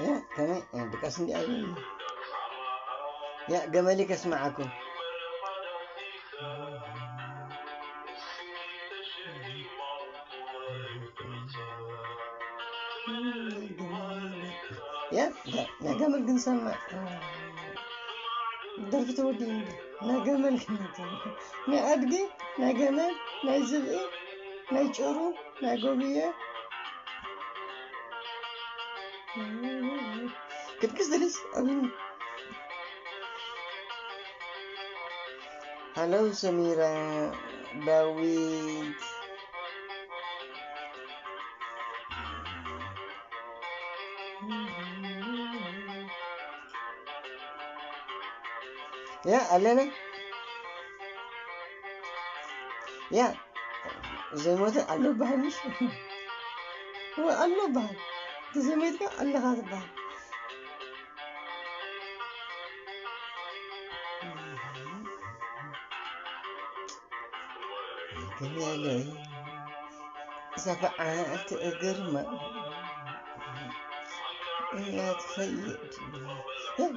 ያ ከመይ ድቃስ እንዲ ኣሉ ያ ገመሊ ከስማዓኩም ያ ናይ ገመል ግን ሰማዕ ደርፊ ተወዲኡ ናይ ገመል ግን ናይ ኣድጊ ናይ ገመል ናይ ዝብኢ ናይ ጭሩ ናይ ጎብየ ክትክስ ድልስ ኣቢኒ ሃለው ሰሚራ ዳዊት ያ ኣለና ያ ዘይሞተ ኣሎ በሃል ምሽ ኣሎ በሃል ተዘይሞትካ ኣለኻ ትበሃል ሰብዓት እግርማ እያ ትኸይድ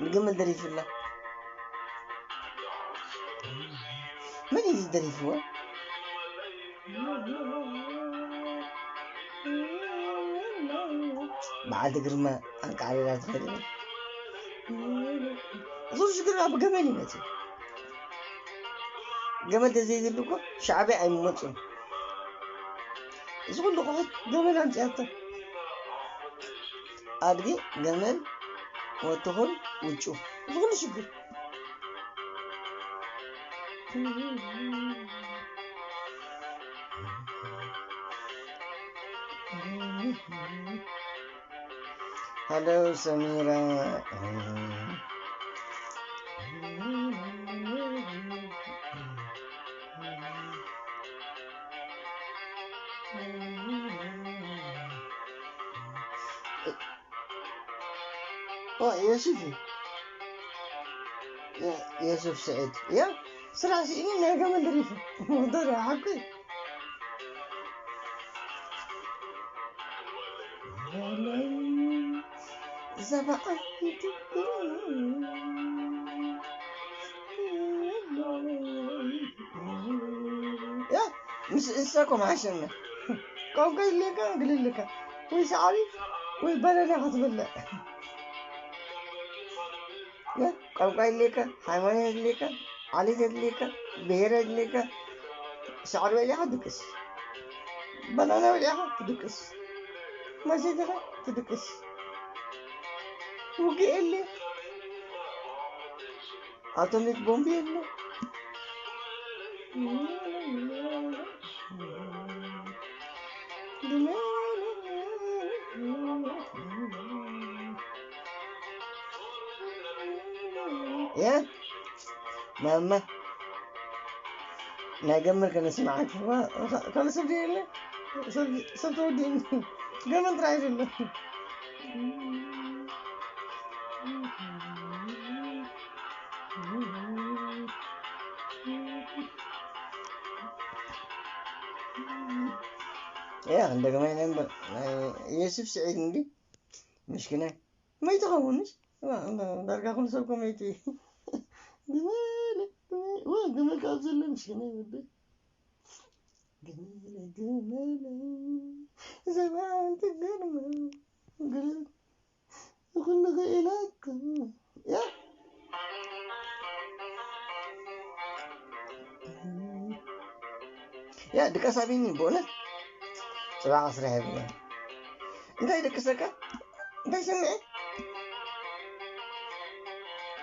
ንግመል ደሪፍላ መን እዩ ደሪፍዋ በዓልቲ ግርማ ኣቃዕሪራ ትኸይድ እሱ ሽግር ኣብ ገመል ይመፅእ ገመል ተዘይህሉ እኮ ሻዕብያ ኣይመፁን እዚ ኩሉ ቁሑት ገመል ኣምፅኣቶ ኣድጊ ገመል ወትኹል ውጩ እዚ ኩሉ ሽግር Hello Samira. Oh, Yusuf. Yusuf Said. Ya, serasi ini naga menderita. Motor aku. Zaba. Ya, mis insa ko mashin. Kau kai leka, gilin leka. Wih sari, wih balana hatballa. ቋንቋ የድልየካ፣ ሃይማኖት የድልየካ፣ ዓሌት የድልየካ፣ ብሄር የድልየካ፣ ሳዕሪ በሊዕኻ ድቅስ፣ ባናና በሊዕኻ ትድቅስ፣ መሸጢኻ ትድቅስ፣ ውግእ የለ፣ ኣቶሚክ ቦምቢ የለ። ያ ማማ ናይ ገመል ከነስምዓኪ ካልእ ሰብ የለ ሰብ ተወዲእኒ ገመል ጥራይ ዘሎ ያ እንደገና ነበር የሱፍ ስዒድ እንዲ ምሽክና መይቱ ኸውን ምሽ ዳርጋ ኩሉ ሰብ ኮመይቲ ግመል ግመል ካብ ዘሎ ምሽክና ይወደ ግመል ግመል ዘባን ትገርመ ግመል ኩሉ ክኢለካ ያ ያ ድቀስ ኣቢኒ ብእውነት ፅባቐ ስራሕ የብለ እንታይ ደቅሰካ እንታይ ሰምዐ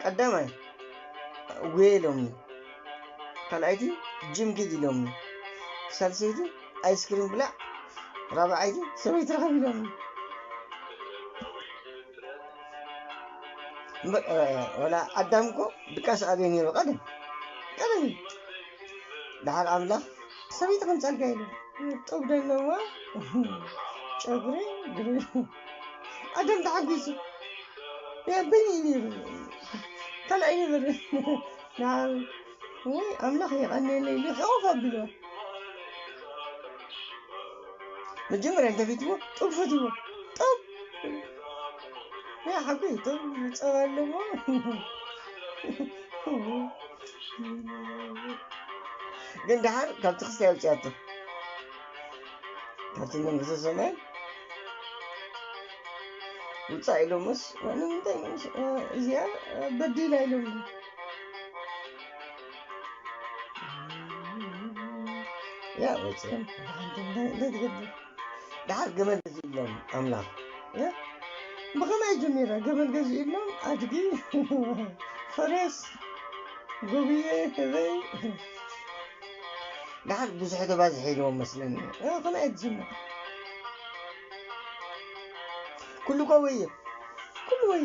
ቀዳማይ ጉየ ኢሎምኒ ካልኣይቲ ጅም ኪድ ኢሎምኒ ሳልሰይቲ ኣይስክሪም ብላዕ ራብዓይቲ ሰበይቲ ረኸብ ኢሎምኒ እምበር፣ እ፣ ወላ ኣዳም እኮ ድቃስ ኣብየ ነይሩ ቀደም። ቀደም እዩ። ደሓር ኣምላኽ ሰበይቲ ከምጻልካ ኢሉ። ጡብ ደለዋ፣ ጨጉሪ፣ ግሪ። ኣዳም ተሓጒሱ። የበይ እዩ ነይሩ? ካልኣይ ነበር። ደሓር፣ ወይ ኣምላኽ የቐንየለይ ኢሉ ሕቑፍ ኣቢልዋ። መጀመርያ እንተፊትዎ፣ ጡብ ፈትዎ። ጡብ! ያ ሓቂ፣ ጡብ ጸባ ኣለዎ። ግን ደሓር ካብቲ ክስታይ ኣውጽኣቶ። ካብቲ መንግስተ ሰማይ ውጻእ ኢሎምስ፣ ንምንታይ ኢሎምስ፣ እዚኣ በዲላ ኢሎም። ያ ወፂኦም። እንታይ ትገብር? ደሓር ገመድ ገዚእሎም ኣምላኽ። ያ ብኸመይ ጀሚራ? ገመድ ገዚእሎም፣ ኣድጊ፣ ፈረስ፣ ጎብየ፣ ህበይ። ደሓር ብዙሕ ተባዝሐ ኢልዎም መስለኒ። ያ ከመይ ትጅምር? ኩሉ እኮ ወየ። ኩሉ ወየ።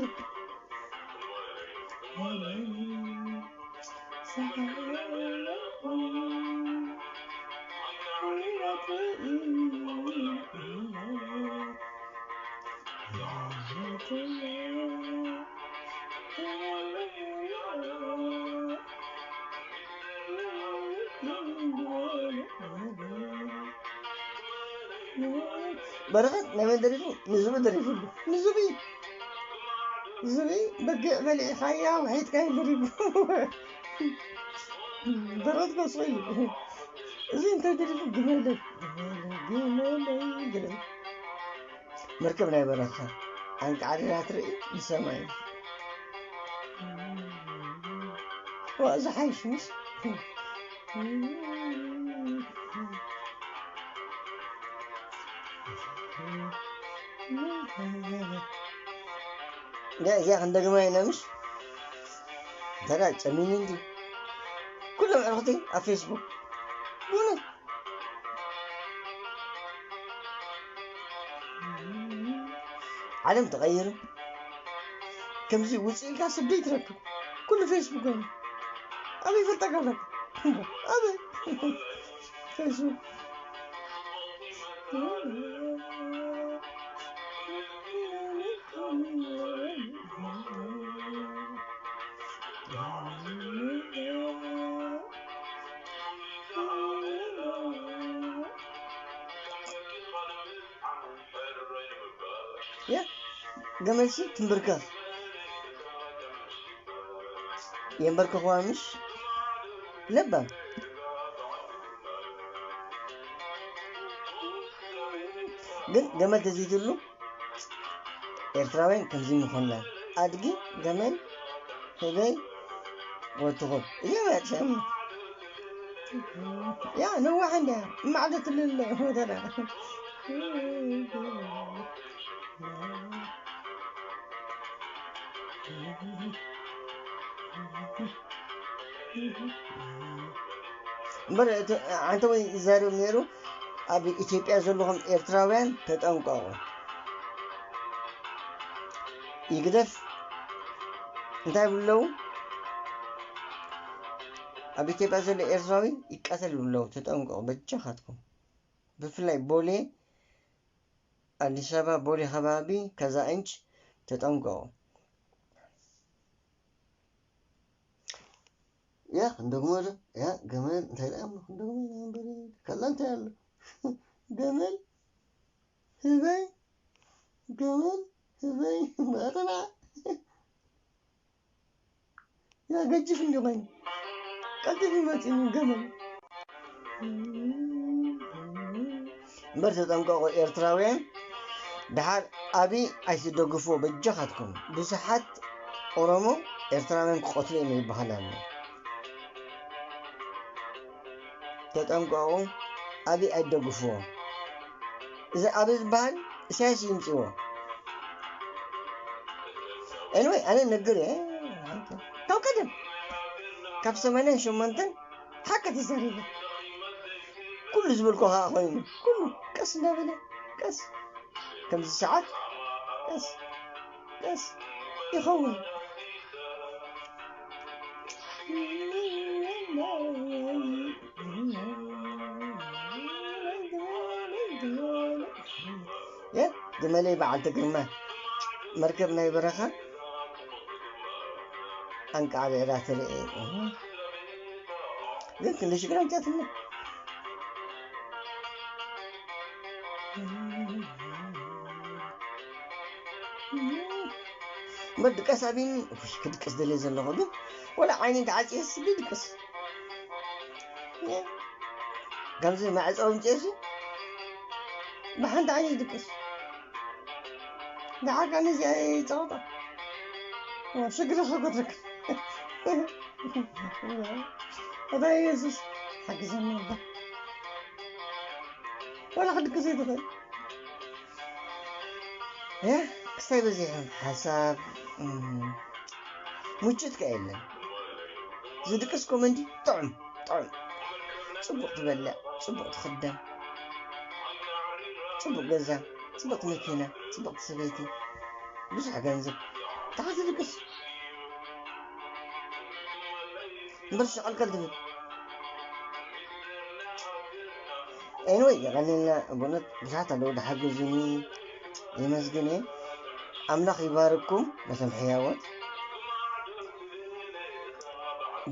በረኸት ናይ መን ደሪፉ? ንዝቢ ደሪፉሉ። ንዝቢ፣ ዝቢ በጊዕ በሊዕኻያ ውሒጥካ እዩ ደሪፉ። በረኸት ከስሩ እዩ። እዚ እንታይ ደሪፉ? ግመለይ፣ ግመለይ፣ ግመለይ፣ ግመለይ። መርከብ ናይ በረኻ ኣንቃዕሪራ ትርኢ ንሰማይ። ዋ፣ እዚ ሓይሽ ምስ እዚኣ ክንደግማ ኢና፣ ምሽ? እንተ ደኣ ጨሚኒ እንዲ ኩሎም ኣዕሩኽቲ ኣብ ፌስቡክ። ብእውነት ዓለም ተቐይሩ። ከምዚ ውፅእ ኢልካ ሰብ ዘይትረክብ። ኩሉ ፌስቡክ ኮይኑ። ኣበይ ይፈልጠካ ኣለካ? ኣበይ? ፌስቡክ። ያ፣ ገመልሲ ትንብርከኽ። የንበርከኽዋ ምሽ ለባም። ግን ገመል ተዘይትሉ ኤርትራውያን ከምዚ ምኾንና። ኣድጊ፣ ገመል፣ ህበይ፣ ወትኹም። እዚኦም እዮም ኣጥፊኦምና። ያ፣ ነዋሕ እንድያ። እማዕዶ ትልለ ወደና። እምበር እቲ ዓንተወይ ይዛረብ ነይሩ፣ ኣብ ኢትዮጵያ ዘለኹም ኤርትራውያን ተጠንቀቑ። ይግደፍ እንታይ ይብሉ ኣለዉ? ኣብ ኢትዮጵያ ዘሎ ኤርትራዊ ይቃተል ይብሉ ኣለዉ። ተጠንቀቑ በጃኻትኩም። ብፍላይ ቦሌ፣ ኣዲስ ኣበባ ቦሌ ከባቢ ከዛ ኢንች ተጠንቀቑ። ያ ክንደግሞ ዶ? ያ ገመል እንታይ ደኣ እሞ ክንደግሞ ኢና እምበር። ካላ እንታይ ኣሎ? ገመል፣ ህበይ፣ ገመል፣ ህበይ፣ ባርና። ያ ገጅፍ እንዲ ኮይኑ ቀልጢፉ ይመጽእ እዩ ገመል። እምበር ተጠንቀቑ ኤርትራውያን፣ ደሓር ኣብይ ኣይትደግፍዎ በጃኻትኩም። ብዙሓት ኦሮሞ ኤርትራውያን ክቐትሉ እዮም ይበሃል ኣሎ። ተጠንቀቑ፣ ኣብይ ኣይትደግፍዎ። እዚ ኣብይ ዝበሃል ኢሳያስ ይምጽዎ። ኤኒወይ፣ ኣነ ነገር እየ። ካብ ቀደም፣ ካብ ሰማንያን ሸሞንተን ሓቂ ተዛሪበ። ኩሉ ዝበልኮ ከዓ ኮይኑ፣ ኩሉ ቀስ እንዳበለ፣ ቀስ፣ ከምዚ ሰዓት፣ ቀስ፣ ቀስ ይኸውን። መለይ በዓልቲ ግርማ መርከብ ናይ በረኻ ኣንቃዕሪዕራ ትርኢ። እህ። ግን ክንደይ ሽግር ኣምፅኣትኒ። እምበር ድቃስ ኣቢኒ። ውይ፣ ክድቅስ ደልየ ዘለኹ፣ ግን ወላ ዓይኒ ተዓፅየስ ድቅስ። ከምዚ መዕፀዊ ምፅኤሲ ብሓንቲ ዓይኒ ይድቅስ። ደሓር ከኣ ነዚኣ እየ ይፃወታ። ሽግር ይኸገድረክ። ኣታ የሱስ፣ ሓግዘና እባ። ወላ ክድቅስ ኣይትኽእል። እ፣ ክስታይ በዚሑ ሓሳብ፣ እም፣ ሙጭት ከ የለን። ዝድቅስ ኮመንዲ ጥዑም፣ ጥዑም። ጽቡቕ ትበልዕ፣ ጽቡቕ ትኽደን፣ ጽቡቕ ገዛ፣ ጽቡቕቲ መኪና፣ ጽቡቕቲ ሰበይቲ፣ ብዙሕ ገንዘብ። እንታይ ዝድቅስ? እምበር ሸቐልቀል ትብል። ኤንወይ፣ የቐንየልና። ብእውነት ብዙሓት ኣለዉ ዝሓገዙኒ፣ የመስግን እየ። ኣምላኽ ይባርኩም ነቶም ሕያዎት።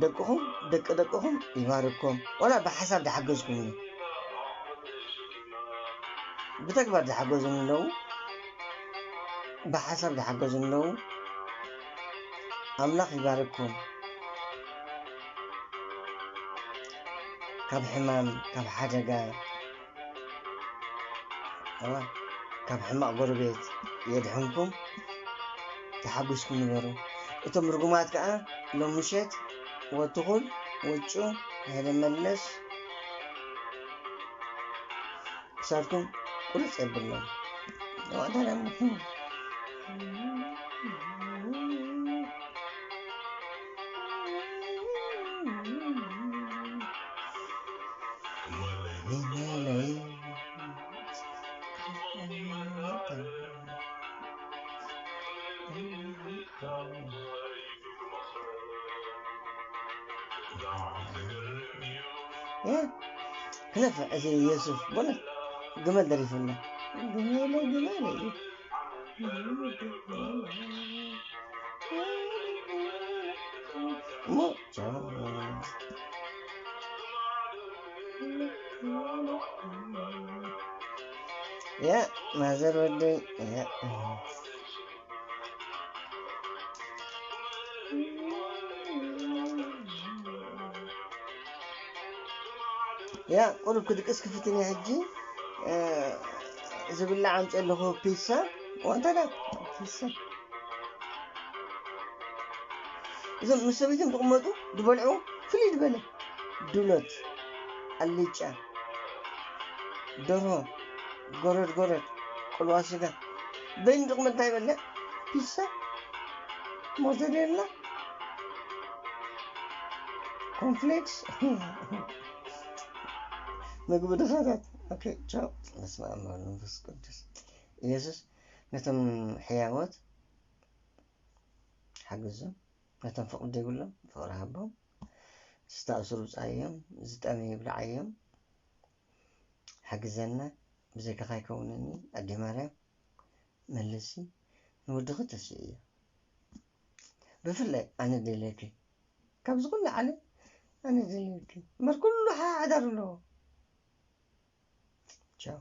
ደቅኹም፣ ደቂ ደቅኹም ይባርኮም። ዋላ ብሓሳብ ዝሓገዝኩምኒ፣ ብተግባር ዝሓገዙኒ ኣለዉ፣ ብሓሳብ ዝሓገዙኒ ኣለዉ። ኣምላኽ ይባርኩም። ካብ ሕማም፣ ካብ ሓደጋ፣ እዋ፣ ካብ ሕማቕ ጎረቤት የድሕንኩም። ተሓጒስኩም ንበሩ። እቶም ርጉማት ከኣ ሎም ምሸት ወትኹል፣ ውጩ፣ ሃይለ መለስ፣ ክሳድኩም ቁርጽ የብሎም። ያ፣ ክነፍዕ እዚ የሱፍ፣ በለ፣ ግመል ደሪፉና። ግመለ፣ ግመለ እዩ። እሞ፣ ቻው። ያ፣ ማዘር ወደይ፣ ያ። ያ፣ ቁሩብ ክድቅስ ክፍትን እየ ሕጂ። እ፣ ዝብላዕ ኣምፅእ ኣለኹ፣ ፒሳ። ዋንታ ዳ ፒሳ። እዞም ምስ ሰበይቶም ዝቕመጡ ዝበልዑ ፍልይ ዝበለ ዱለት፣ ኣልጫ፣ ደርሆ፣ ጎረድ ጎረድ፣ ቅልዋ ስጋ። በይኑ ዝቕመጥ እንታይ ይበልዕ? ፒሳ፣ ሞርተዴላ፣ ኮንፍሌክስ፣ ምግቢ ድኻታት። ኦኬ፣ ቻው። በስመ ኣብ ወወልድ ወመንፈስ ቅዱስ። ኢየሱስ ነቶም ሕያዎት ሓግዞም፣ ነቶም ፍቕሪ ዘይብሎም ፍቕሪ ሃቦም፣ ዝተኣስሩ ብጻዮም፣ ዝጠመዩ ብልዓዮም። ሓግዘና፣ ብዘይካኻ ኣይከውንን እዩ። ኣዴ ማርያም መልሲ፣ ንወድኺ ተስእዮ። ብፍላይ ኣነ ደልየኪ፣ ካብዚ ኩሉ ዓለም ኣነ ደልየኪ። እምበር ኩሉ ሓሓዳር ኣለዎ። ቻው።